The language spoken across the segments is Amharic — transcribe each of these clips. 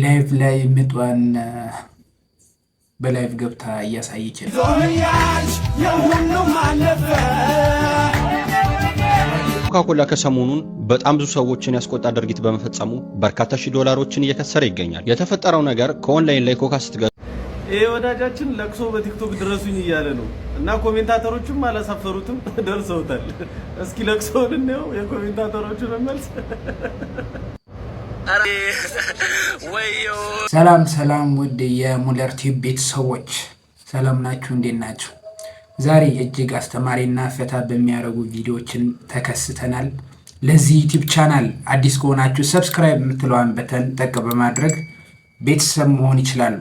Live ላይ ምጧን በ live ገብታ እያሳየች ነው። የሁሉም አለፈ። ኮካኮላ ከሰሞኑን በጣም ብዙ ሰዎችን ያስቆጣ ድርጊት በመፈጸሙ በርካታ ሺህ ዶላሮችን እየከሰረ ይገኛል። የተፈጠረው ነገር ከኦንላይን ላይ ኮካ ስትገዙ ይሄ ወዳጃችን ለቅሶ በቲክቶክ ድረሱኝ እያለ ነው እና commentator ኦቹም አላሳፈሩትም፣ ደርሰውታል። እስኪ ለቅሶውን እንየው፣ የ commentator ኦቹን መልስ። ሰላም ሰላም፣ ውድ የሙለር ቲዩብ ቤተሰቦች ሰላም ናችሁ? እንዴት ናችሁ? ዛሬ እጅግ አስተማሪና ፈታ በሚያደርጉ ቪዲዮዎችን ተከስተናል። ለዚህ ዩቲዩብ ቻናል አዲስ ከሆናችሁ subscribe የምትለዋን button ጠቅ በማድረግ ቤተሰብ መሆን ይችላሉ።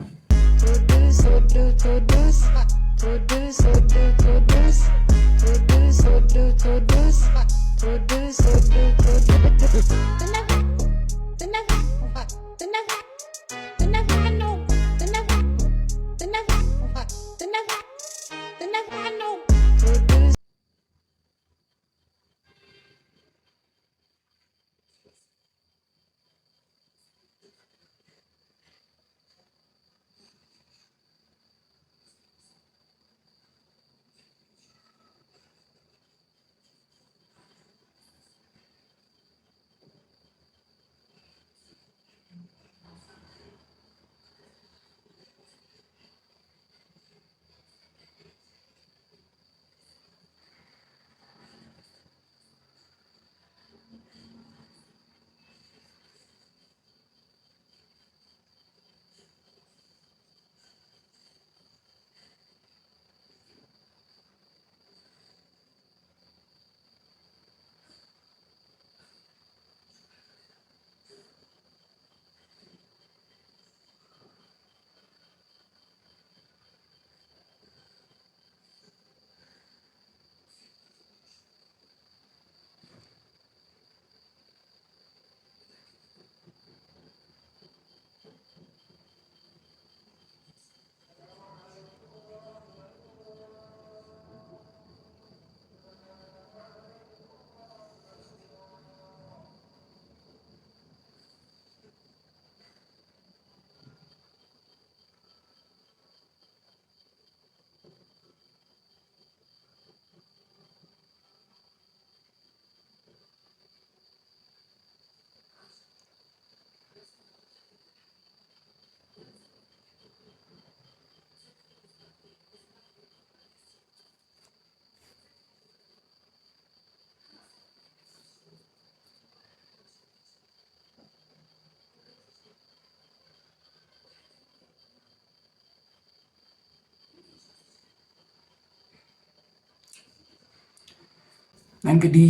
እንግዲህ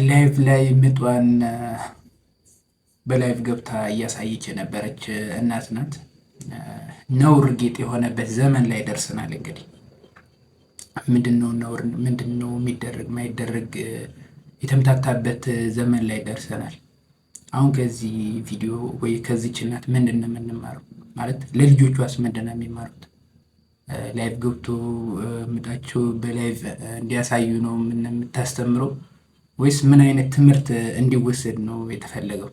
live ላይ ምጧን በ live ገብታ እያሳየች የነበረች እናት ናት። ነውር ጌጥ የሆነበት ዘመን ላይ ደርሰናል። እንግዲህ ምንድነው ነውር፣ ምንድነው የሚደረግ ማይደረግ የተምታታበት ዘመን ላይ ደርሰናል። አሁን ከዚህ ቪዲዮ ወይ ከዚች እናት ምንድን ነው የምንማረው? ማለት ለልጆቿስ ምንድን ነው የሚማሩት? Live ገብቶ ምጣቸው በ live እንዲያሳዩ ነው የምታስተምረው ወይስ ምን አይነት ትምህርት እንዲወሰድ ነው የተፈለገው?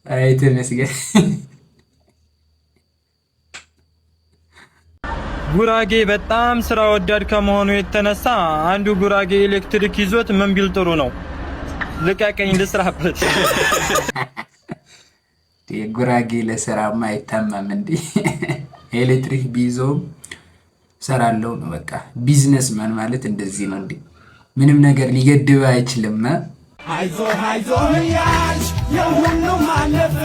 አይ ተመስገን። ጉራጌ በጣም ስራ ወዳድ ከመሆኑ የተነሳ አንዱ ጉራጌ ኤሌክትሪክ ይዞት ምን ቢል ጥሩ ነው? ልቀቀኝ ልስራበት። ጉራጌ ለስራማ አይታማም እንዴ! ኤሌክትሪክ ቢይዘውም ሰራለው ነው በቃ። Businessman ማለት እንደዚህ ነው እንዴ! ምንም ነገር ሊገድብ አይችልም። አይዞህ አይዞህ እያልሽ የሁሉም አለፈ፣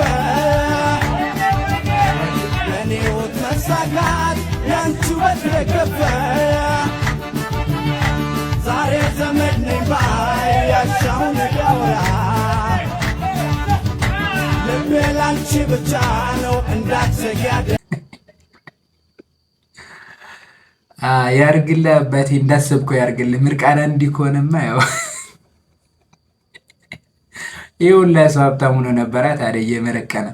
ለእኔ ሕይወት መሳካት ያንቺ ውበት ደገፈ። ዛሬ ዘመድ ነኝ ባይ ያሻውን ያወራ፣ ልቤ ላንቺ ብቻ ነው እንዳትዘጊ። ያርግልህ አባቴ፣ እንዳሰብከው ያርግልህ። ምርቃና እንዲህ ከሆነማ ያው ይህ ሁላ ሰው ሀብታም ሆኖ ነበራ ታዲያ እየመረቀነ።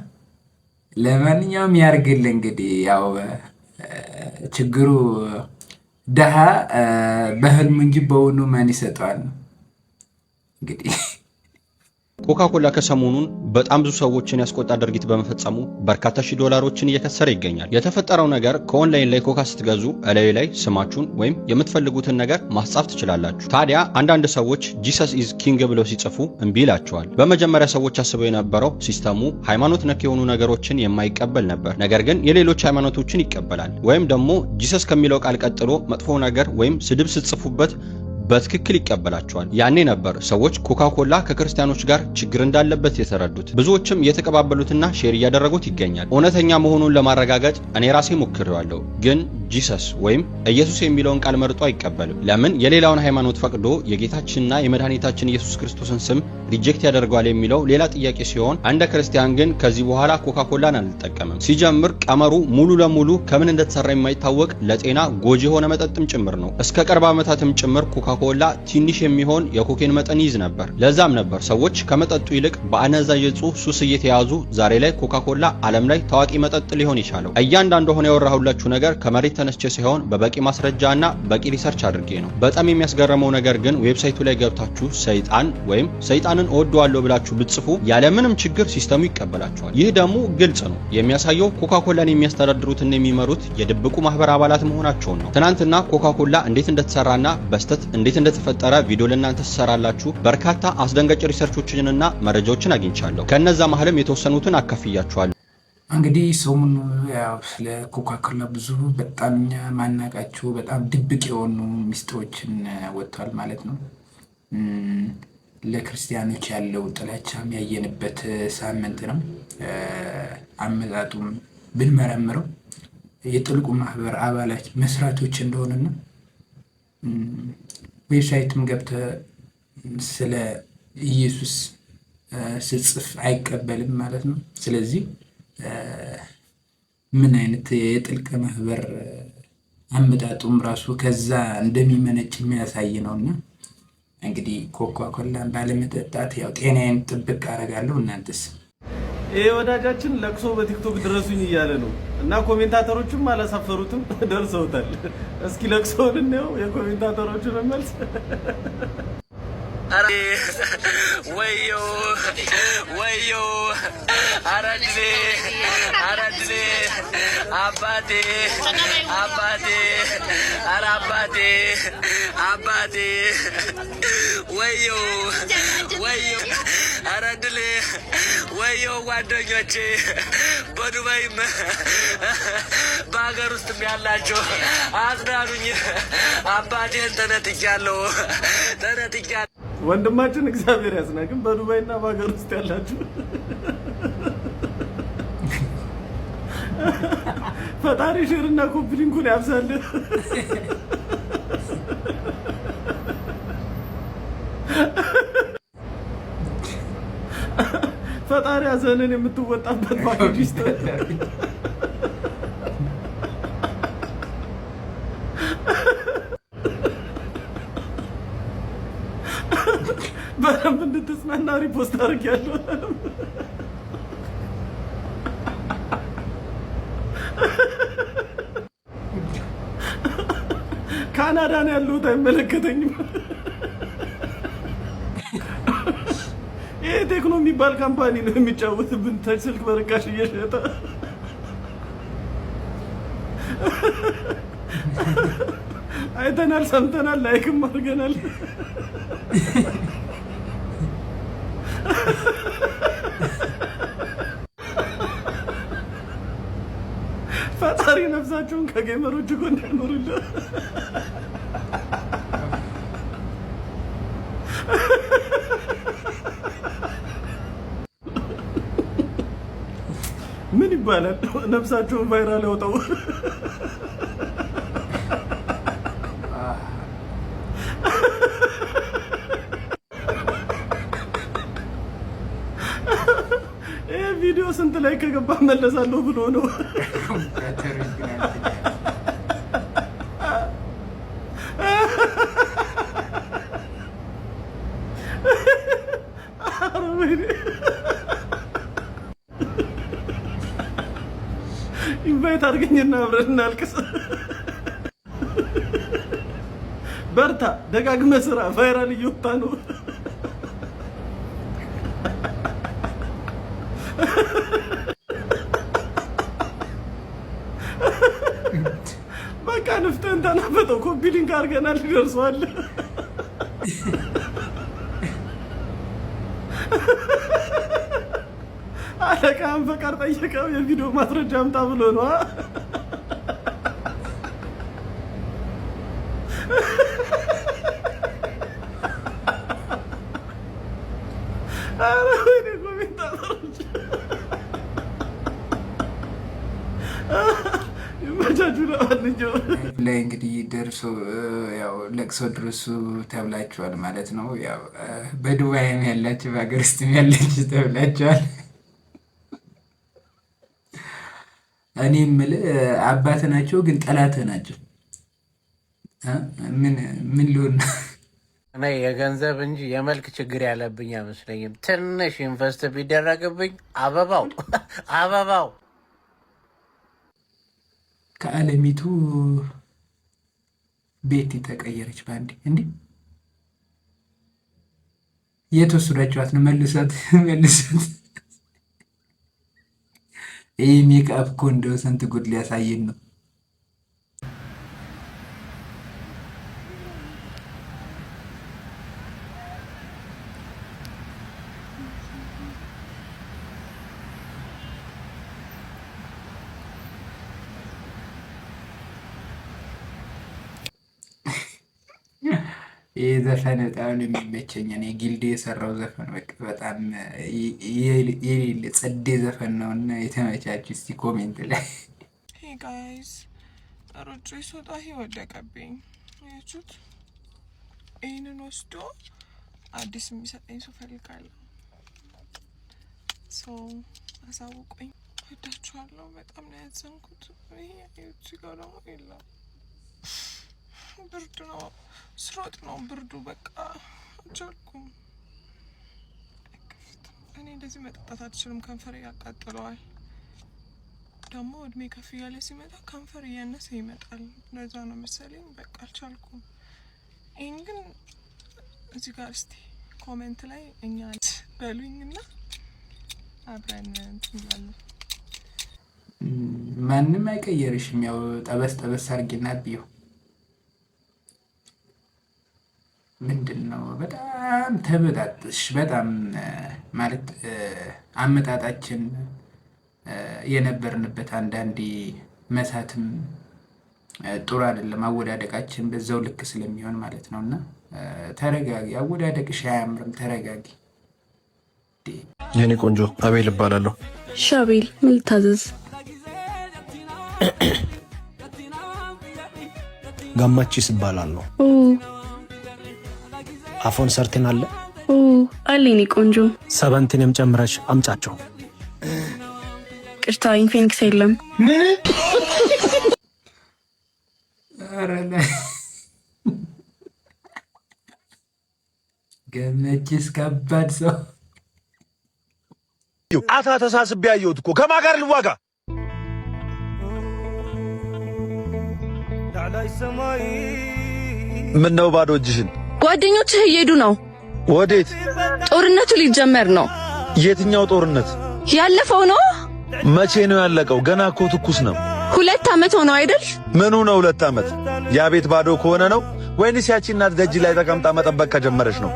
ለማንኛውም ያርግልህ እንግዲህ ያው ችግሩ ድሃ በህልሙ እንጂ በውኑ ማን ይሰጠዋል ነው እንግዲህ። ኮካኮላ ከሰሞኑን በጣም ብዙ ሰዎችን ያስቆጣ ድርጊት በመፈጸሙ በርካታ ሺህ ዶላሮችን እየከሰረ ይገኛል። የተፈጠረው ነገር ከኦንላይን ላይ ኮካ ስትገዙ እላዩ ላይ ስማችሁን ወይም የምትፈልጉትን ነገር ማስጻፍ ትችላላችሁ። ታዲያ አንዳንድ ሰዎች "Jesus is king" ብለው ሲጽፉ እምቢ ይላቸዋል። በመጀመሪያ ሰዎች አስበው የነበረው ሲስተሙ ሃይማኖት ነክ የሆኑ ነገሮችን የማይቀበል ነበር። ነገር ግን የሌሎች ሃይማኖቶችን ይቀበላል። ወይም ደግሞ Jesus ከሚለው ቃል ቀጥሎ መጥፎ ነገር ወይም ስድብ ስትጽፉበት በትክክል ይቀበላቸዋል። ያኔ ነበር ሰዎች ኮካኮላ ከክርስቲያኖች ጋር ችግር እንዳለበት የተረዱት። ብዙዎችም እየተቀባበሉትና share እያደረጉት ይገኛል። እውነተኛ መሆኑን ለማረጋገጥ እኔ ራሴ ሞክሬዋለሁ፣ ግን Jesus ወይም ኢየሱስ የሚለውን ቃል መርጦ አይቀበልም። ለምን የሌላውን ሃይማኖት ፈቅዶ የጌታችንና የመድኃኒታችን ኢየሱስ ክርስቶስን ስም reject ያደርገዋል የሚለው ሌላ ጥያቄ ሲሆን፣ እንደ ክርስቲያን ግን ከዚህ በኋላ ኮካኮላን አልጠቀምም። ሲጀምር ቀመሩ ሙሉ ለሙሉ ከምን እንደተሰራ የማይታወቅ ለጤና ጎጂ የሆነ መጠጥም ጭምር ነው። እስከ ቅርብ ዓመታትም ጭምር ኮካኮላ ትንሽ የሚሆን የኮኬን መጠን ይይዝ ነበር። ለዛም ነበር ሰዎች ከመጠጡ ይልቅ በአደንዛዥ እጹ ሱስ እየተያዙ ዛሬ ላይ ኮካኮላ ዓለም ላይ ታዋቂ መጠጥ ሊሆን የቻለው። እያንዳንዱ ሆነ ያወራሁላችሁ ነገር ከመሬት ተነስቼ ሳይሆን በበቂ ማስረጃ እና በቂ research አድርጌ ነው። በጣም የሚያስገርመው ነገር ግን website ኡ ላይ ገብታችሁ ሰይጣን ወይም ሰይጣንን እወደዋለሁ ብላችሁ ብትጽፉ ያለምንም ችግር ሲስተሙ ይቀበላችኋል። ይህ ደግሞ ግልጽ ነው የሚያሳየው ኮካኮላን የሚያስተዳድሩትና የሚመሩት የድብቁ ማህበር አባላት መሆናቸውን ነው። ትናንትና ኮካኮላ እንዴት እንደተሰራና በስህተት እንዴት እንደተፈጠረ ቪዲዮ ለእናንተ ስሰራላችሁ በርካታ አስደንጋጭ research ኦችንና መረጃዎችን አግኝቻለሁ። ከነዛ መሀልም የተወሰኑትን አካፍያችኋለሁ። እንግዲህ ሰሞኑን ያው ስለ ኮካኮላ ብዙ በጣም እኛ ማናቃቸው በጣም ድብቅ የሆኑ ሚስጥሮችን ወጥቷል ማለት ነው። ለክርስቲያኖች ያለው ጥላቻም ያየንበት ሳምንት ነው። አመጣጡም ብንመረምረው የጥልቁ ማህበር አባላት መስራቾች እንደሆነና website ም ገብተህ ስለ ኢየሱስ ስጽፍ አይቀበልም ማለት ነው። ስለዚህ ምን አይነት የጥልቅ ማህበር አመጣጡም ራሱ ከዛ እንደሚመነጭ የሚያሳይ ነው። እና እንግዲህ ኮካኮላን ባለመጠጣት ያው ጤናዬን ጥብቅ አደርጋለሁ። እናንተስ? ይሄ ወዳጃችን ለቅሶ በቲክቶክ ድረሱኝ እያለ ነው እና commentator ኦቹም አላሳፈሩትም፣ ደርሰውታል። እስኪ ለቅሶውን እንየው፣ የ commentator ኦቹን መልስ። ወዮ ወዮ፣ አረድሌ አረድሌ፣ አባቴ አባቴ፣ ኧረ አባቴ አባቴ፣ ወዮ ወዮ፣ አረድሌ ወዮ፣ ጓደኞቼ በዱባይም በሀገር ውስጥም ያላቸው አጽናኑኝ። አባቴን ተነጥቂያለሁ፣ ተነጥቂያለሁ። ወንድማችን እግዚአብሔር ያጽና። ግን በዱባይና በሀገር ውስጥ ያላችሁ ፈጣሪ share ና copy link ኡን ያብዛል። ፈጣሪ ሀዘንን የምትወጣበት ፓኬጅ ይስጥ። በደንብ እንድትጽናና repost አድርጌያለሁ። ካናዳ ነው ያለሁት፣ አይመለከተኝም። ይሄ ቴክኖ የሚባል company ነው የሚጫወትብን touch ስልክ በርካሽ እየሸጠ። አይተናል፣ ሰምተናል፣ like ም አድርገናል። ፈጣሪ ነፍሳቸውን ከ gamer ኦች ጎን ያኖርልን። ምን ይባላል? ነፍሳቸውን viral ያውጣው። ይህ ቪዲዮ ስንት ላይ ከገባ መለሳለሁ ብሎ ነው። ኧረ ወይኔ። Invite አድርገኝና አብረን እናልቅስ። በርታ፣ ደጋግመህ ስራ፣ viral እየወጣ ነው። በቃ ንፍጥህን ተናፈጠው። Copy link አድርገናል፣ ይደርሰዋል። አለቃህን ፈቃድ ጠየቀው፣ የቪዲዮ ማስረጃ አምጣ ብሎ ነው። ኧረ ወይኔ commentator ኦች ይመቻችሁ። ለማንኛውም ላይ እንግዲህ ደርሶ ያው ለቅሶ ድረሱ ተብላችኋል ማለት ነው። ያው በዱባይም ያላችሁ በሀገር ውስጥም ያላችሁ ተብላችኋል። እኔ የምልህ አባት ናቸው ግን ጠላት ናቸው። ምን ምን ሊሆን ነው? እኔ የገንዘብ እንጂ የመልክ ችግር ያለብኝ አይመስለኝም። ትንሽ invest ቢደረግብኝ አበባው አበባው። ከአለሚቱ ቤቲ ተቀየረች በአንዴ። እንዲህ የት ወሰዳችኋት ነው? መልሷት፣ መልሷት። ይህ ሜካፕ እኮ እንደው ስንት ጉድ ሊያሳየን ነው። ይህ ዘፈን በጣም ነው የሚመቸኝ። እኔ ጊልዴ የሰራው ዘፈን በቃ በጣም የሌለ ጸዴ ዘፈን ነው እና የተመቻችሁ እስቲ comment ላይ። Hey guys፣ ሮጬ ስወጣ ይሄ ወደቀብኝ። አያችሁት? ይህንን ወስዶ አዲስ የሚሰጠኝ ሰው ፈልጋለሁ። So አሳውቁኝ። ወዳችኋለሁ። በጣም ነው ያዘንኩት። ይሄ እዚህ ጋር ደግሞ የለም። ብርድ ነው፣ ስሮጥ ነው ብርዱ። በቃ አልቻልኩም። እኔ እንደዚህ መጠጣት አልችልም፣ ከንፈር ያቃጥለዋል። ደግሞ እድሜ ከፍ እያለ ሲመጣ ከንፈር እያነሰ ይመጣል። ለዛ ነው መሰለኝ በቃ አልቻልኩም። ይህን ግን እዚህ ጋር እስቲ comment ላይ እኛ በሉኝና አብረን እንትን እንላለን። ማንም አይቀየርሽም። ያው ጠበስ ጠበስ አድርጊና ቢው ምንድን ነው በጣም ተበጣጥሽ። በጣም ማለት አመጣጣችን የነበርንበት አንዳንዴ መሳትም ጥሩ አይደለም። አወዳደቃችን በዛው ልክ ስለሚሆን ማለት ነው። እና ተረጋጊ። አወዳደቅሽ አያምርም። ተረጋጊ። የኔ ቆንጆ፣ አቤል እባላለሁ። እሺ አቤል፣ ምን ልታዘዝ? ጋማቺስ እባላለሁ። ኦ። iPhone 13 አለ? ኦ፣ አለ የኔ ቆንጆ። 17 ንም ጨምረሽ አምጫቸው። ይቅርታ፣ Infinix የለም። ምን? ኧረ ገመችስ ከባድ ሰው። አታ ተሳስቤ ያየሁት እኮ ከማ ጋር ልዋጋ? ምን ነው ባዶ እጅሽን? ጓደኞችህ እየሄዱ ነው። ወዴት? ጦርነቱ ሊጀመር ነው። የትኛው ጦርነት? ያለፈው ነው። መቼ ነው ያለቀው? ገና እኮ ትኩስ ነው። 2 ዓመት ሆነው አይደል? ምኑ ነው 2 ዓመት? ያ ቤት ባዶ ከሆነ ነው ወይንስ ያቺ እናት ደጅ ላይ ተቀምጣ መጠበቅ ከጀመረች ነው?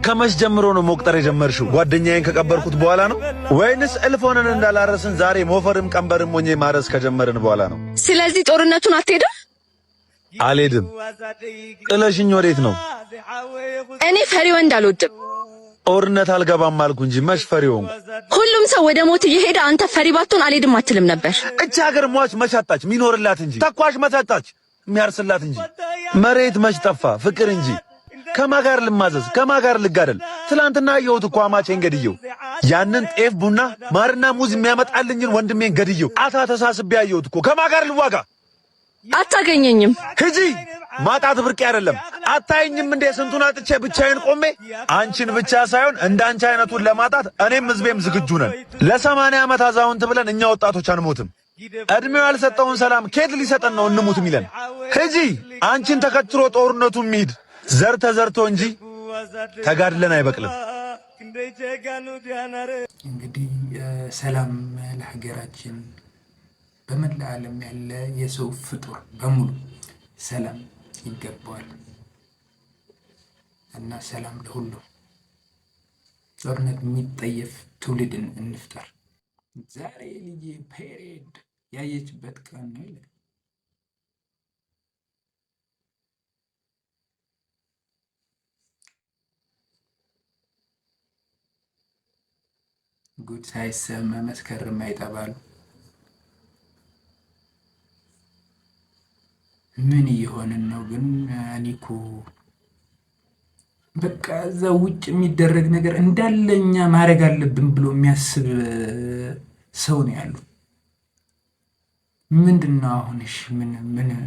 ከመች ጀምሮ ነው መቁጠር የጀመርሽው? ጓደኛዬን ከቀበርኩት በኋላ ነው ወይንስ እልፍ ሆነን እንዳላረስን ዛሬ ሞፈርም ቀንበርም ሆኜ ማረስ ከጀመርን በኋላ ነው? ስለዚህ ጦርነቱን አትሄድም? አልሄድም። ጥለሽኝ ወዴት ነው? እኔ ፈሪ ወንድ አልወድም። ጦርነት አልገባም አልኩ እንጂ መች ፈሪ ሆንኩ? ሁሉም ሰው ወደ ሞት እየሄደ አንተ ፈሪ ባትሆን አልሄድም አትልም ነበር። እቺ ሀገር ሟች መች አጣች ሚኖርላት እንጂ፣ ተኳሽ መች አጣች የሚያርስላት እንጂ፣ መሬት መች ጠፋ ፍቅር እንጂ። ከማ ጋር ልማዘዝ? ከማ ጋር ልጋደል? ትላንትና አየሁት እኮ አማቼን ገድየው፣ ያንን ጤፍ ቡና ማርና ሙዝ የሚያመጣልኝን ወንድሜን ገድየው፣ አታ ተሳስቤ አየሁት እኮ። ከማ ጋር ልዋጋ? አታገኘኝም። ሂጂ። ማጣት ብርቅ አይደለም። አታይኝም እንዴ ስንቱን አጥቼ ብቻዬን ቆሜ? አንቺን ብቻ ሳይሆን እንደ አንቺ አይነቱን ለማጣት እኔም ህዝቤም ዝግጁ ነን። ለ80 ዓመት አዛውንት ብለን እኛ ወጣቶች አንሞትም። እድሜው ያልሰጠውን ሰላም ኬት ሊሰጠን ነው እንሙት የሚለን? ሂጂ አንቺን ተከትሎ ጦርነቱ የሚሄድ ዘር ተዘርቶ እንጂ ተጋድለን አይበቅልም። እንግዲህ ሰላም ለሀገራችን፣ በመላ ዓለም ያለ የሰው ፍጡር በሙሉ ሰላም ይገባዋል እና ሰላም ለሁሉም። ጦርነት የሚጠየፍ ትውልድን እንፍጠር። ዛሬ ልጄ period ያየችበት ቀን ነው ይላል። ጉድ ሳይሰማ መስከረም አይጠባሉ። ምን እየሆንን ነው ግን? እኔ እኮ በቃ እዛ ውጭ የሚደረግ ነገር እንዳለ እኛ ማድረግ አለብን ብሎ የሚያስብ ሰው ነው ያሉ። ምንድን ነው አሁን? እሺ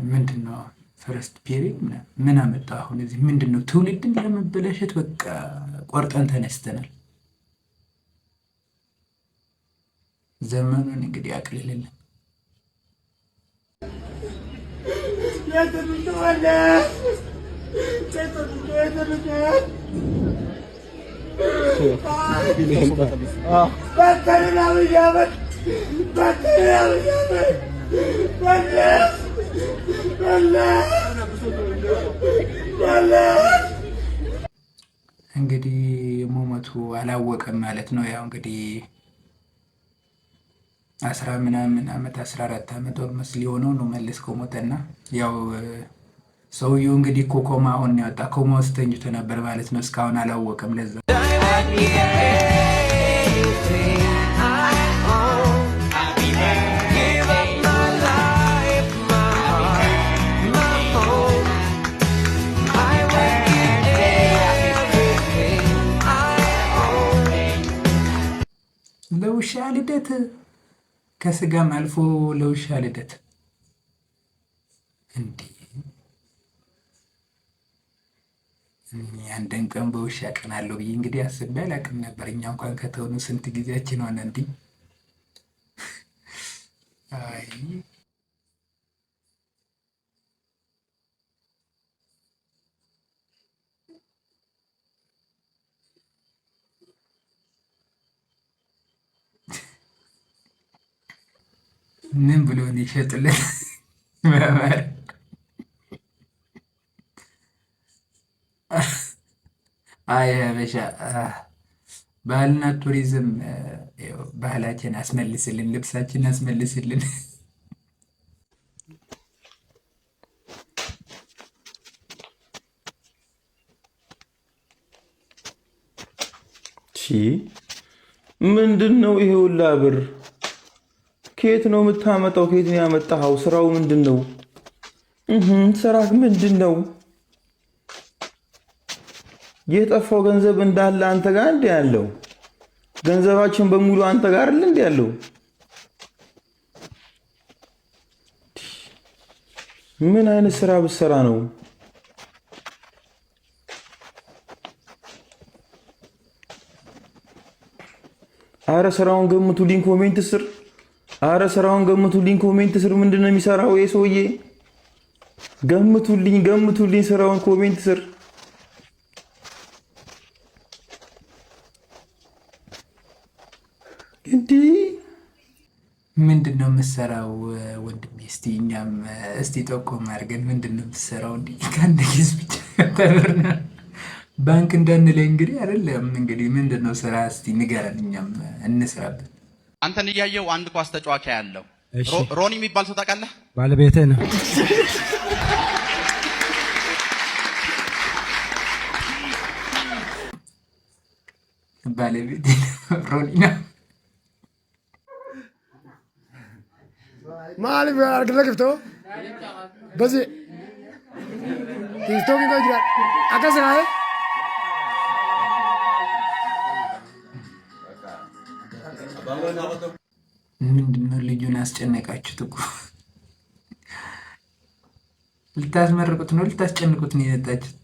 ምንድን ነው first period ምን አመጣ አሁን እዚህ? ምንድን ነው ትውልድን ለመበላሸት በቃ ቆርጠን ተነስተናል። ዘመኑን እንግዲህ አቅልልልን። እንግዲህ ሞመቱ አላወቀም ማለት ነው። ያው እንግዲህ 10 ምናምን ዓመት 14 ዓመት almost ሊሆነው ነው መለስ ከሞተና ያው ሰውየው እንግዲህ እኮ ኮማ አሁን ነው ያወጣ። ኮማ ውስጥ ተኝቶ ነበር ማለት ነው። እስካሁን አላወቀም። ለዛ ለውሻ ልደት ከስጋም አልፎ ለውሻ ልደት እንዴ! አንድን ቀን በውሻ ቀን አለው ብዬ እንግዲህ አስቤ አላቅም ነበር። እኛ እንኳን ከተሆኑ ስንት ጊዜያችን ሆነ። እንዲህ አይ ምን ብሎ ነው ይሸጥልን? አይ ሀበሻ ባህልና ቱሪዝም ባህላችን አስመልስልን፣ ልብሳችን አስመልስልን። ምንድን ነው ይሄ ሁላ ብር? ከየት ነው የምታመጣው? ከየት ነው ያመጣኸው? ስራው ምንድን ነው? ስራህ ምንድን ነው? የጠፋው ገንዘብ እንዳለ አንተ ጋር እንደ ያለው ገንዘባችን በሙሉ አንተ ጋር አይደል እንደ ያለው? ምን አይነት ስራ ብትሰራ ነው? አረ ስራውን ገምቱልኝ comment ስር። አረ ስራውን ገምቱልኝ comment ስር። ምንድን ነው የሚሰራው ይሄ ሰውዬ? ገምቱልኝ፣ ገምቱልኝ ስራውን comment ስር። እንዲህ ምንድን ነው የምትሰራው ወንድሜ? እስቲ እኛም እስቲ ጠቆም አድርገን ምንድን ነው የምትሰራው? እንዲህ ከአንድ ጊዜ ብቻ ተብር ባንክ እንዳንለኝ እንግዲህ አይደለም እንግዲህ ምንድን ነው ስራ እስቲ ንገረን፣ እኛም እንስራበት። አንተን እያየው አንድ ኳስ ተጫዋች ያለው ሮኒ የሚባል ሰው ታውቃለህ? ባለቤቴ ነው። ባለቤቴ ሮኒ ነው። Maaliif harkisa kiftoo? Basi tiiktookii koo jira akkas kaa'ee. ምንድነው ልጁን አስጨነቃችሁት እኮ። ልታስመርቁት ነው ልታስጨንቁት ነው የመጣችሁት?